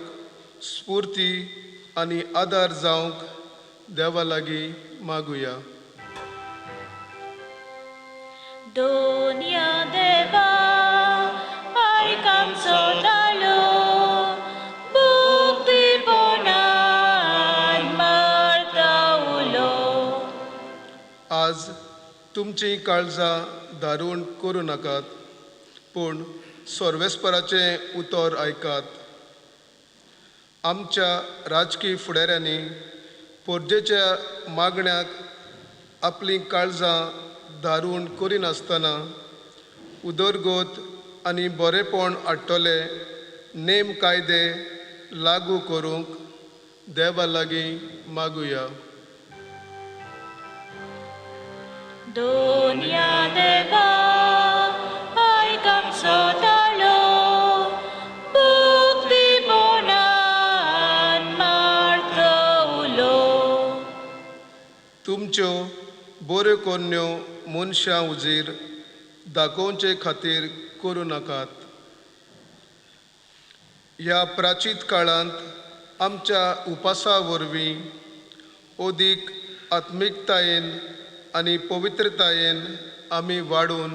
स्फूर्ती आनी आदार जावंक देवा लागीं मागुया. दोनया देवा आयक आमचो ताळो, भक्तीपणान मारता उलो. आज तुमचीं काळजां दारूण करूं नाकात, पूण सर्वेस्पराचें उतर आयकात. आमच्या राजकी फुडाऱ्यांनी पोरजेच्या मागण्याक आपलीं काळजां दारूण करिनासतना उदरगत आनी बरेपण हाडटले नेम कायदे लागू करूंक देवा लागीं मागुया. दोनया देवा आयक आमचो ताळो, भक्तीपणान मारता उलो. तुमच्यो बऱ्यो करण्यो मनशां उजीर दाखोवचे खातीर करूं नाकात. ह्या प्राचीत काळांत आमच्या उपासा वरवीं अदीक आत्मिकतायेन आनी पवित्रतायेन आमी वाडून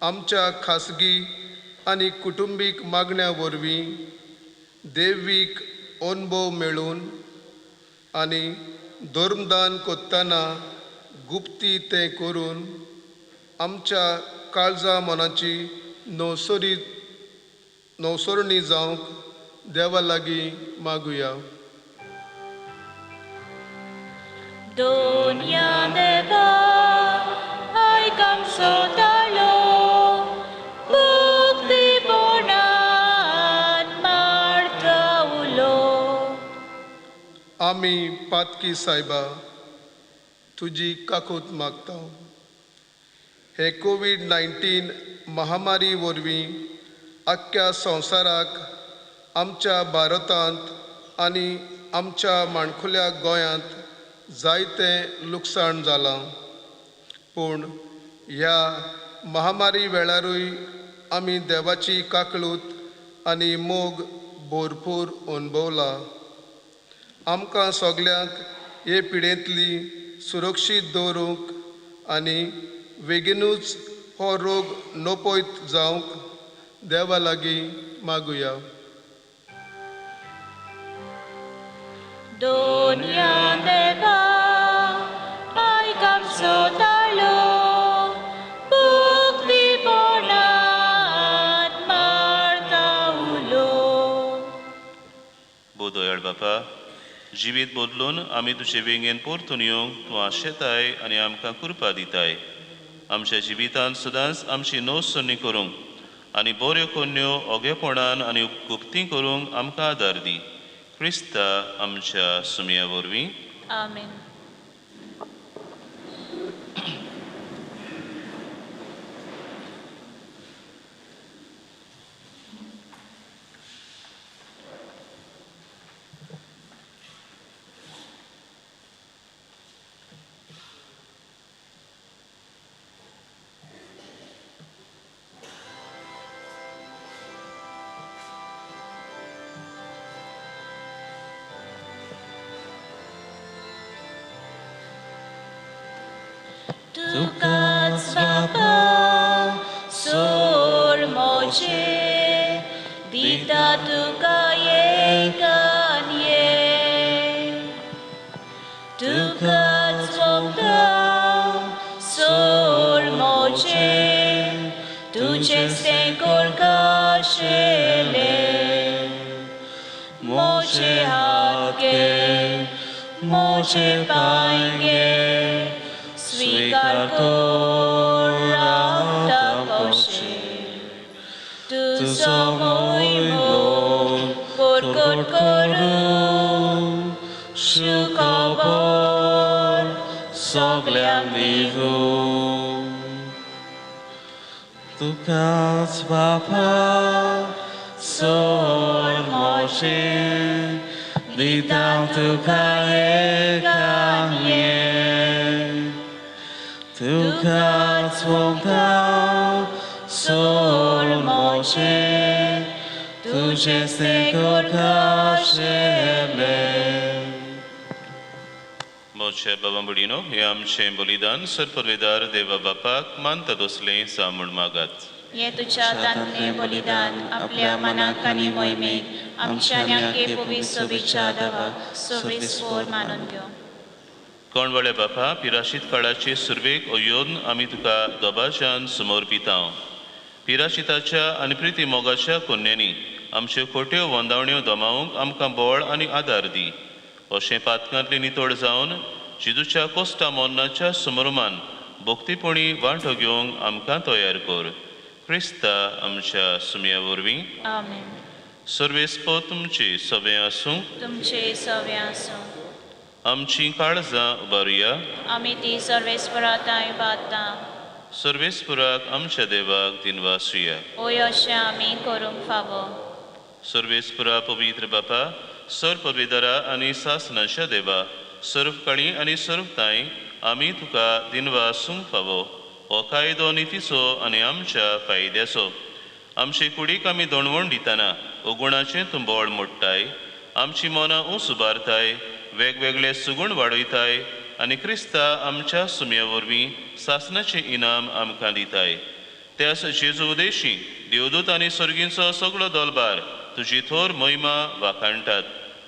आमच्या खासगी आनी कुटुंबीक मागण्या वरवीं देवीक अणभव मेळून आनी धर्मदान करतना गुप्ती तें करून आमच्या काळजा मनाची नवसरणी जावंक देवा लागीं मागुया. Doña Deva, ay kamso talo, bukti ponan marta ulo. आमी पातकी सायबा तुजी काकूत मागता. हे कोवीड-19 महामारी वरवीं आख्ख्या संवसाराक आमच्या भारतांत आनी आमच्या माणकुल्या गोंयांत जायतें लुकसाण जालां. पूण ह्या महामारी वेळारूय आमी देवाची काकळूत आनी मोग भरपूर अणभवला. आमकां सगल्यांक हे पिडेंतली सुरक्षीत दवरूंक आनी बेगीनूच हो रोग नपयत जावंक देवा लागीं मागुया. Doña Deva, ay kamso talo, bukti ponan marta ulo. बोदयाळ बापा, जिवीत बदलून आमी तुजे वेंगेन परतून येवंक तूं आशेताय आनी आमकां कृपा दिताय. आमच्या जिवितांत सदांच आमची नवसरणी करूंक आनी बऱ्यो कोन्यो ओगेपणान आनी गुप्ती करूंक आमकां आदार दी. क्रिस्ता आमच्या सुमया वरवीं. आमेन. Tukas Bapa sur moche dita tukaye kanye. Tukas Bapa sur moche tuche se kashele moche haatke moche paenge स्वीकार कोराता कोशे तुजो मोहिमो परकट करूं सुखबर सगल्यांक दिवूं. तुकाच बापा सोर मोशे दिता तुका एकांये. तुकाच वता सोर मोशे तुझे सेकोर काशेले. मोचे बाबा भयणीनो, हें आमचें बलिदान सरपरवेदार देवा बापाक मानता तसलें जा म्हूण मागात. हे तुझ्या हातांतलें बलिदान आपल्या मनाक आनी मोहिमेक आमच्या आनी पवित्र सोबीच्या देवाक सर्वेस्पोर मानून घेवं. कोणवाळे बापा, पिराशीत काळाचे सुरवेक अयोन आमी तुका दबाज्यान समोर पितांव. पिराशिताच्या आनी प्रिती मोगाच्या कोन्यांनी आमच्यो खोट्यो वंदावण्यो दमावंक आमकां बळ आनी आदार दी. अशें पातकांतली नितळ जावन जिजूच्या कोश्टा मोन्नाच्या समोरमान भक्तीपणी वांटो घेवंक आमकां तयार कर. क्रिस्ता आमच्या सुमया वरवीं. आमेन. सर्वेस्पो तुमचे सवें आसूं. तुमचे सवें आसूं. आमची काळजां उबारुया. आमी ती सर्वेस्पराताय बाता. सर्वेस्पराक आमच्या देवाक दिनवासुया. ओय अशें आमी करूंक फावो. सर्वेस्परा पवित्र बापा, सर पविदरा आनी सासनाच्या देवा, सर्व काळी आनी सर्व तांय आमी तुका दिनवासूंक फावो. हो कायदो नितीचो आनी आमच्या फायद्याचो. आमचे कुडीक आमी दोणवण दितना अगुणाचें तूं बळ मोडटाय, आमची मनां ऊंच उबारताय, वेगवेगळे सुगूण वाडयताय आनी क्रिस्ता आमच्या सुमया वरवीं सासनाचें इनाम आमकां दिताय. त्यास जेजू उदेशी देवदूत आनी सर्गींचो सगळो दलबार तुजी थोर महिमा वाखाणटात.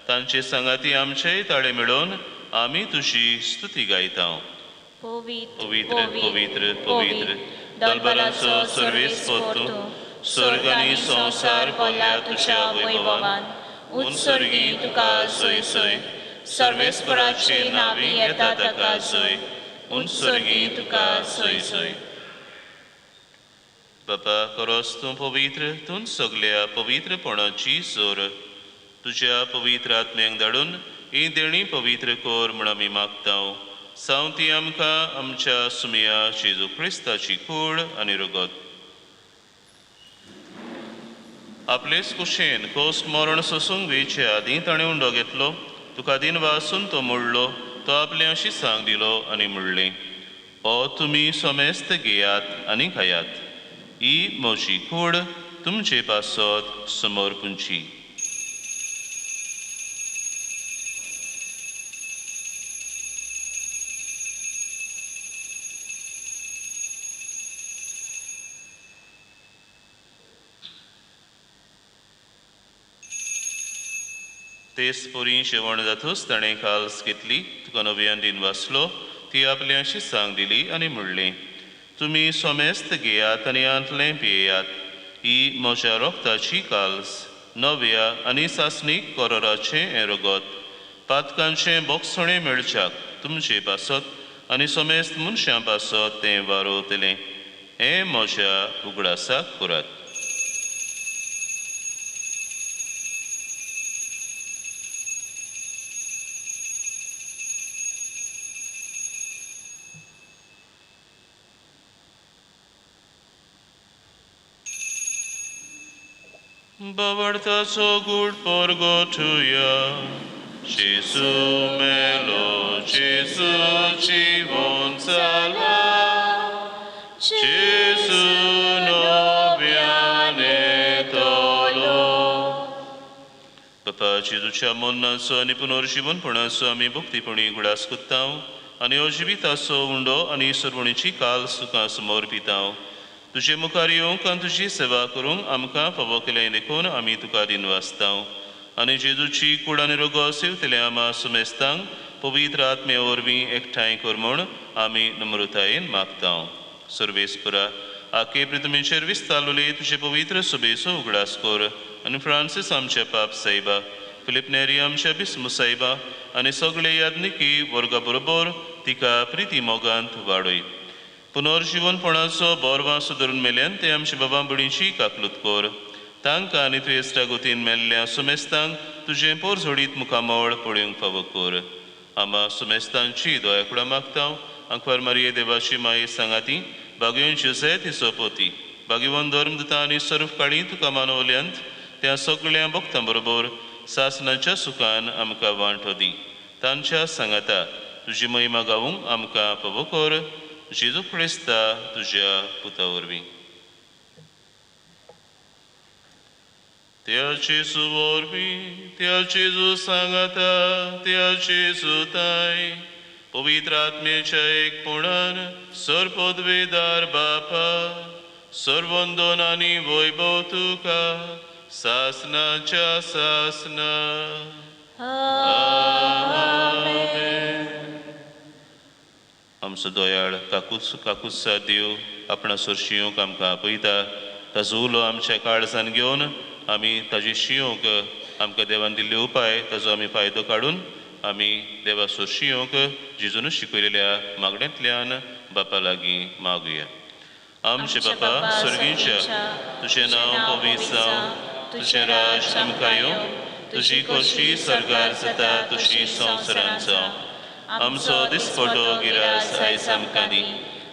तांचे सांगाती आमचेय ताळे मेळोवन आमी तुजी स्तुती गायता. पवित्र पवित्र पवित्र पवित्र दलबराचो सर्वेस्पोर तूं, स्वर्ग आनी संवसार भरल्या तुज्या वैभवान. उत्सर्गी तुका सोय सोय, सर्वेस्पराचे नावी येता ताका सोय, उत्सर्गी तुका सोय सोय. बापा खरोच तूं पवित्र, तूं सगल्या पवित्रपणाची जोर. तुज्या पवित्र आत्म्यांक धाडून ही देणी पवित्र कर म्हूण आमी मागता. सावंती ती आमकां आमच्या सुमया जेजू क्रिस्ताची कूड आनी रगत. आपलेच कुशेन कोस्ट मरण सोसूंक वेचे आदीं ताणें उंडो घेतलो, तुका दिन वासून तो मोडलो, तो आपले अशी सांग दिलो आनी म्हणलें, ओ तुमी समेस्त घेयात आनी खायात, ही म्हजी कूड तुमचे पासत समर्पूंची. तेच परी जेवण जातूच ताणें काल्स घेतली, तुका नव्यान दिन वाचलो, ती आपली अशी सांग दिली आनी म्हणलें, तुमी समेस्त घेयात आनी आंतलें पियेयात, ही म्हज्या रोगताची काल्स, नव्या आनी सासणीक कोरोराचें हें रगत, पातकांचें बोगसणें मेळच्याक तुमचे पासत आनी समेस्त मनशां पासत तें वारोवतलें. हें म्हज्या उगडासाक करात. बावडताचो गूढ परगटुया, जेजू मेलो, जेजू जिवन जाला, जेजू नव्यान येतलो. बापा जेजूच्या मरणाचो आनी पुनर्जिवनपणाचो आमी भक्तीपणी उगडास करता आनी हो जिविताचो उंडो आनी सर्वणीची काल सुखां समर्पिता. तुजे मुखार येवंक आनी तुजी सेवा करूंक आमकां फावो केलें देखून आमी तुका दिनवासता. आनी जेजूची कूड आनी रगत सेवतले आमा सुमेस्तांक पवित्र आत्मे वरवीं एकठांय कर म्हूण आमी नम्रतायेन मागता. सर्वेस्परा आके पृथ्वीचेर विस्तारलोले तुजे पवित्र सभेचो उगडास कर आनी फ्रांसीस आमच्या पाप सायबा, फिलीप नेरी आमच्या बिस्मू सायबा आनी सगळे याज्ञिकी वर्गा बरोबर तिका प्रिती मोगांत वाडय. पुनर्जिवनपणाचो बोरवां सुदरून मेल्यान ते आमच्या बाबा भयणीची काकलूत कर. तांकां आनी तुवें इश्टागतीन मेल्ल्या सुमेस्तांक तुजें पोरझोडीत मुखामळ पळोवंक फावो कर. आमा सुमेस्तांची दयाकुडां मागता. आंकवार मारिये देवाची माये सांगाती, बागेवन जुझे तिचो पोती, बागेवन धर्मदूतां आनी सर्व काळी तुका मानवल्यांत त्या सगळ्या भक्तां बरोबर सासणाच्या सुखान आमकां वांटो दी. तांच्या सांगाता तुजी महिमा गावूंक आमकां फावो कर. जेजू क्रिस्ता तुज्या पुता वरवीं. त्या जेजू वरवीं, त्या जेजू सांगाता, त्या जेजू ताय पवित्र आत्म्याच्या एकपणान सर्वपदवेदार बापा, सर्वंदन आनी वैभव तुका सासनाच्या सासना. आमेन. आमचो दयाळ काकुत्सा देव आपणा सरशी येवंक आमकां आपयता. ताजो उलो आमच्या काळजान घेवन आमी ताजी शियोंक आमकां देवान दिल्ले उपाय ताजो आमी फायदो काडून आमी देवा सरशी येवंक जेजून शिकयलेल्या मागण्यांतल्यान बापा लागीं मागुया. आमचे बापा सर्गीच्या, तुजें नांव पवित्र जावं, तुजें राज आमकां येवं, तुजी खोशी सर्गार जाता तशी संवसारांत जावं. आमचो दिसपटो गिरास आयज आमकां दी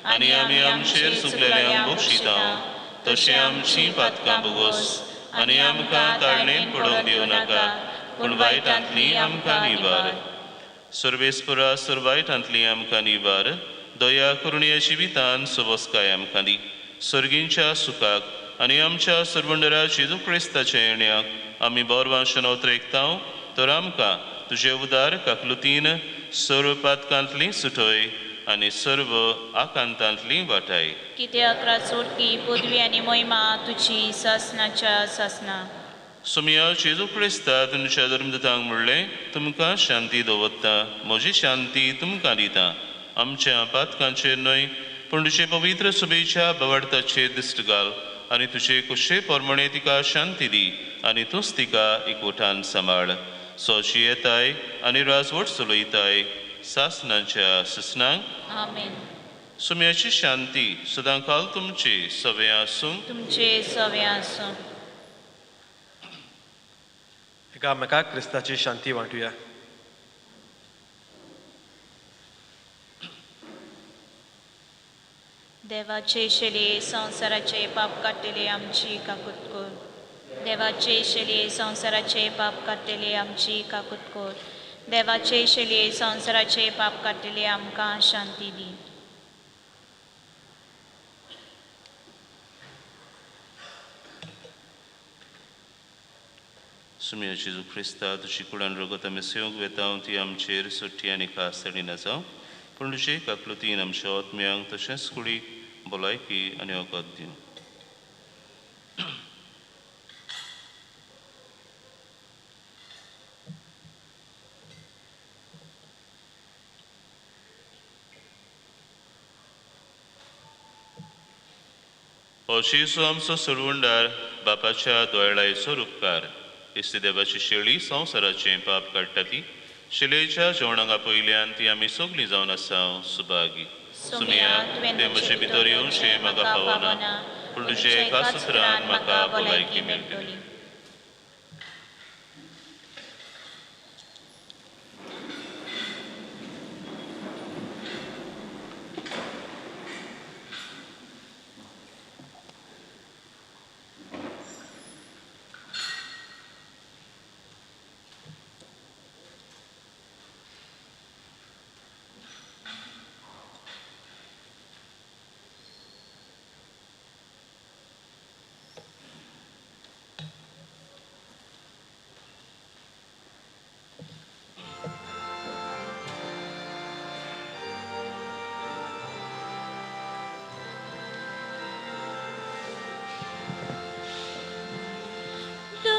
आनी आमी आमचेर चुकलेल्यांक बक्षिता तशें आमचीं पातकां बोगोस आनी आमकां ताळणेन पडोवंक दिवं नाका, पूण वायटांतली आमकां निवार. सर्वेस्परा सर वायटांतली आमकां निवार. दया करुणया जिवितान सवस्काय आमकां दी. सर्गींच्या सुखाक आनी आमच्या सर्वंडरा जेजू क्रिस्ताच्या येण्याक आमी बोरवांशन अवतरेकता. तर आमकां तुजे उदार काकलुतीन सर्व पातकांतली सुटय आनी सर्व आकांतांतली वाटाय. कित्याक राजवटकी पदवी आनी महिमा तुजी सासनाच्या सासना. सुमया जेजू क्रिस्ता तुमच्या धर्मदूतांक म्हणलें, तुमकां शांती दवरता, म्हजी शांती तुमकां दिता. आमच्या पातकांचेर न्हय पूण तुजे पवित्र सुबेच्या बवडताचेर दिश्ट घाल आनी तुजे कुशे प्रमाणे तिका शांती दी आनी तूंच तिका एकवटान सांबाळ. सोशी येताय आनी राजवट चलयताय सासणाच्या ससनांक. आमेन. सुम्याची शांती सदांकाल तुमचे सवे आसूं. तुमचे सवे आसूं. एकामेकाक क्रिस्ताची शांती वांटुया. देवाचे शेले संवसाराचे पाप काडटले आमची काकूत कर. देवाचे शेले संवसाराचे पाप काडटले आमची काकूत कर. देवाचे शेले संवसाराचे पाप काडटले आमकां शांती दी. सुम्या जेजू क्रिस्ता, तुजी कुडान रगत आमी सेवंक वेता ती आमचेर सुट्टी आनी खास ना जावं, पूण तुजे काकलुतीन आमच्या आत्म्यांक तशेंच कुडीक भलायकी आनी वखद दिवं. हो जेजू आमचो सोडवणदार, बापाच्या दोळ्याचो रुपकार, इस्ती देवाची शेळी संवसाराचें पाप काडटा ती शिलेच्या जेवणाक आपयल्यान ती आमी सगळीं जावन आसा सुभागी. सुमिया, तें म्हजे भितर येवचें म्हाका फावना, पूण तुजे एका सुत्रान म्हाका भलायकी मेळटली.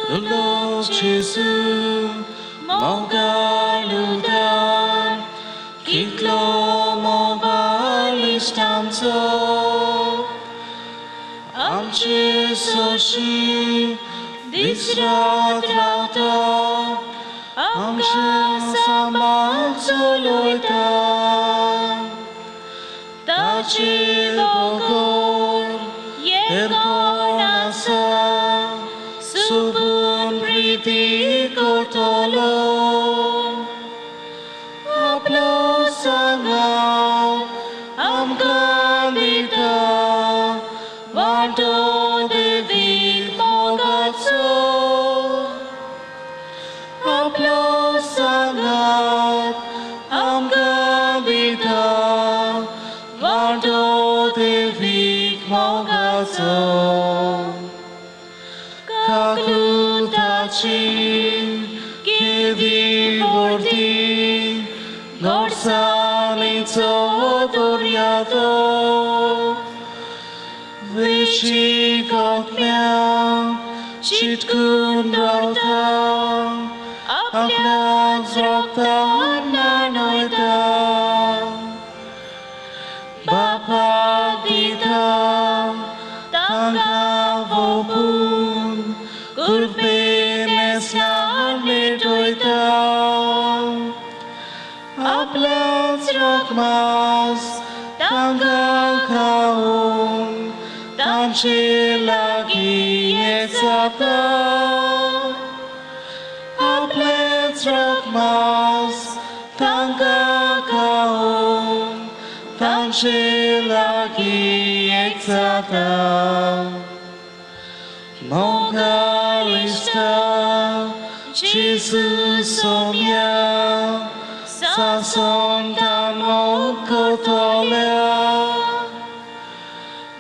The Lord Jesus, Mongaludan, Kitlo Mobalistanzo, Amche Soshi, Disratrata, Amche Samalzoloita, Tachi Bogor, Yerkonasa, Subun Priti Kortolo, Aplo Sanga, Amkandita, Vanto Devi Mogatso, Aplo Sanga, Amkandita, Vanto Devi Mogatso. Kaklutachi, Kedi Vorti, Gorsani Todoriato, Vichi Kotmia, Chitkun Rauta, Aplan Zrokta Nanoita, Bapa Dita, Tanga Vopun, Kurpenes Nametoita, Aplan Zrokmas, Tanga Kaun, Tanche Lagi Etzata, Aplan Zrokmas, Tanga Kaun, Tanche Lagi Etzata. Mogalista, Jesus Somia, Sason Tamokotolea,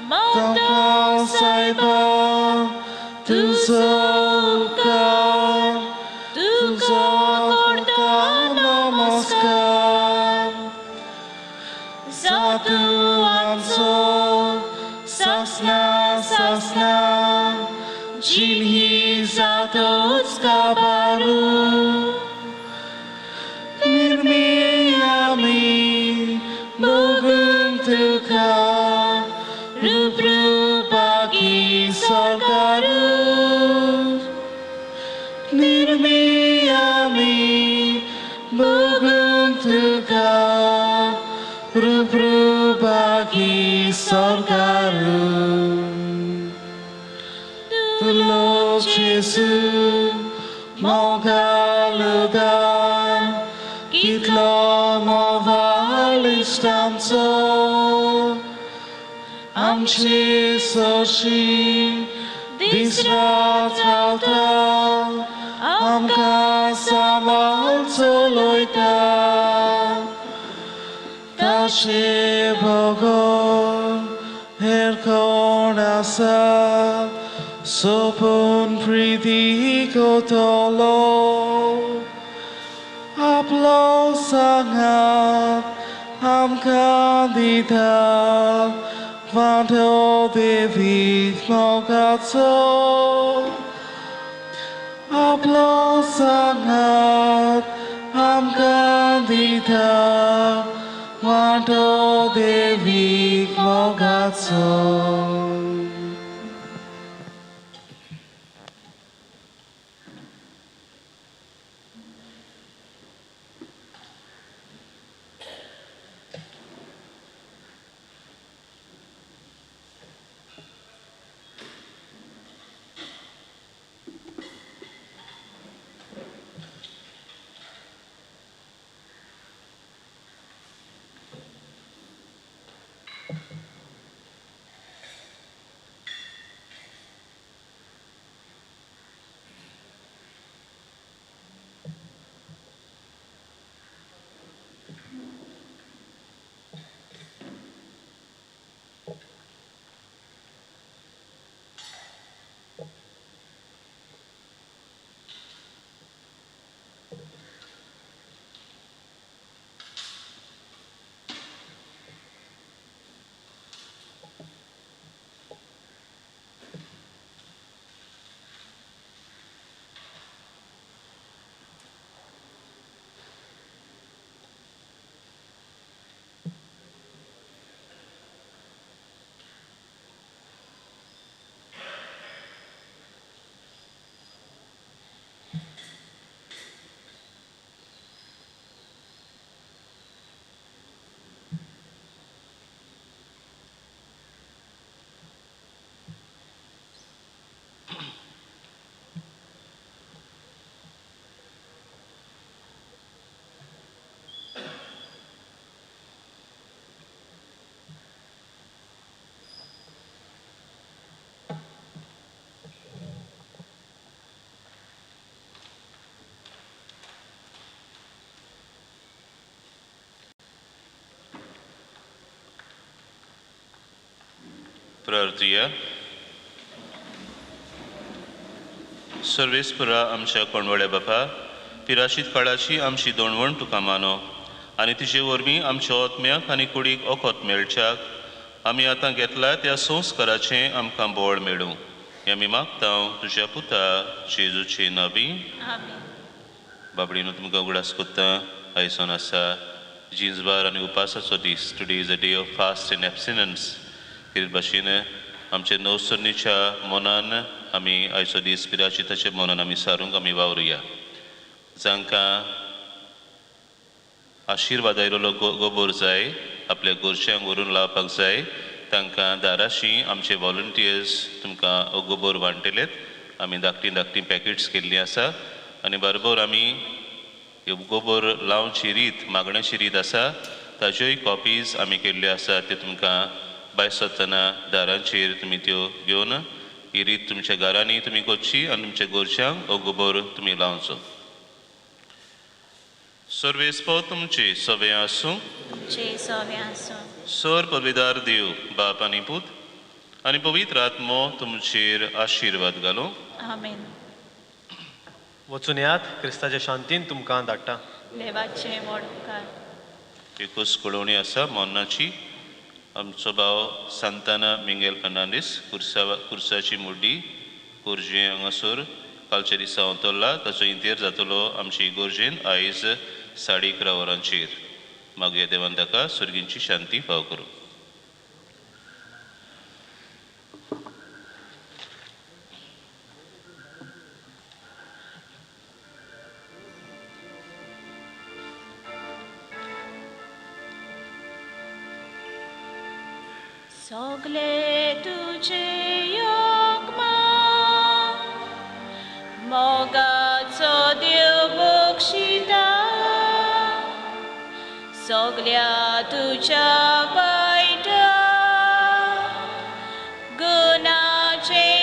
Tangka Saiba, Tuzoka, Tuzokorta Namaskar, Zatu Amso, Sasna Sasna, Jinhi Zatotskabaru, Mirmiami, Bogun Tuka, रुपरुपाकी सरकारू निर्मी आमी भोगूंक तुका रुपरुपाकी सरकारू तुलो जेजू मोगालुगार कितलो मोवाल इश्टांचो आमची सोशी दीस रात रावता आमकां सांबाळ चलयता ताशे बगर हेर कोण आसा सोपून प्रिती कोतलो आपलो सांगात आमकां दिता वांटो देवीक मोगाचो आपलो सांगात आमकां दिता वांटो देवीक मोगाचो. प्रार्थुया. सर्वेस्परा आमच्या कोणवळ्या बापा, पिराशीत काळाची आमची दोणवण तुका मानो आनी तिजे वरवीं आमच्या आत्म्याक आनी कुडीक ओखत मेळच्याक आमी आतां घेतला त्या संस्काराचें आमकां बळ मेळूं हें आमी मागता तुज्या पुता जेजूचे नावी. बाबडीनो तुमकां उगडास कोत्ता आयसोन आसा जिन्सबार आनी उपासाचो दीस. Today is a day of fast and abstinence. कितें भाशेन आमचे नवसरणीच्या मनान आमी आयचो दीस पिराचिताच्या मनान आमी सारूंक आमी वावरुया. जांकां आशिर्वाद आयिल्लो गोबोर जाय आपल्या गोरश्यांक व्हरून लावपाक जाय तांकां दाराशी आमचे वॉलंटियर्स तुमकां गोबोर वांट्टलेत. आमी धाकटीं धाकटीं पॅकेट्स केल्लीं आसा आनी बरोबर आमी गोबोर लावची रीत मागण्याची रीत आसा ताज्योय कॉपीज आमी केल्ल्यो आसा त्यो तुमकां भायर सरतना दारांचेर तुमी त्यो घेवन ही रीत तुमच्या घरांनी तुमी करची आनी तुमच्या गोरश्यांक हो गोबोर तुमी लावचो. सर्वेस्पो तुमचे सवे आसूं. सर पविदार देव बाप आनी पूत आनी पवित्र आत्मो तुमचेर आशिर्वाद घालूं. आमेन. वचून यात क्रिस्ताच्या शांतीन तुमकां धाडटा. देवाचे व्हड उपकार. एकूच कळोवणी आसा मरणाची. आमचो भाव सांताना मिंगेल फर्नांडीस कुर्साची मुड्डी कोरजे हांगासर कालच्या दिसा अंतरला. ताचो इंतेर जातलो आमची इगोर्जेन आयज 11:30 वरांचेर. मागीर देवान ताका सर्गींची शांती फाव करूं. सगळे तुजे योगमा मोगाचो देव बक्षिता सगळ्या तुज्या वायटा गुणाचे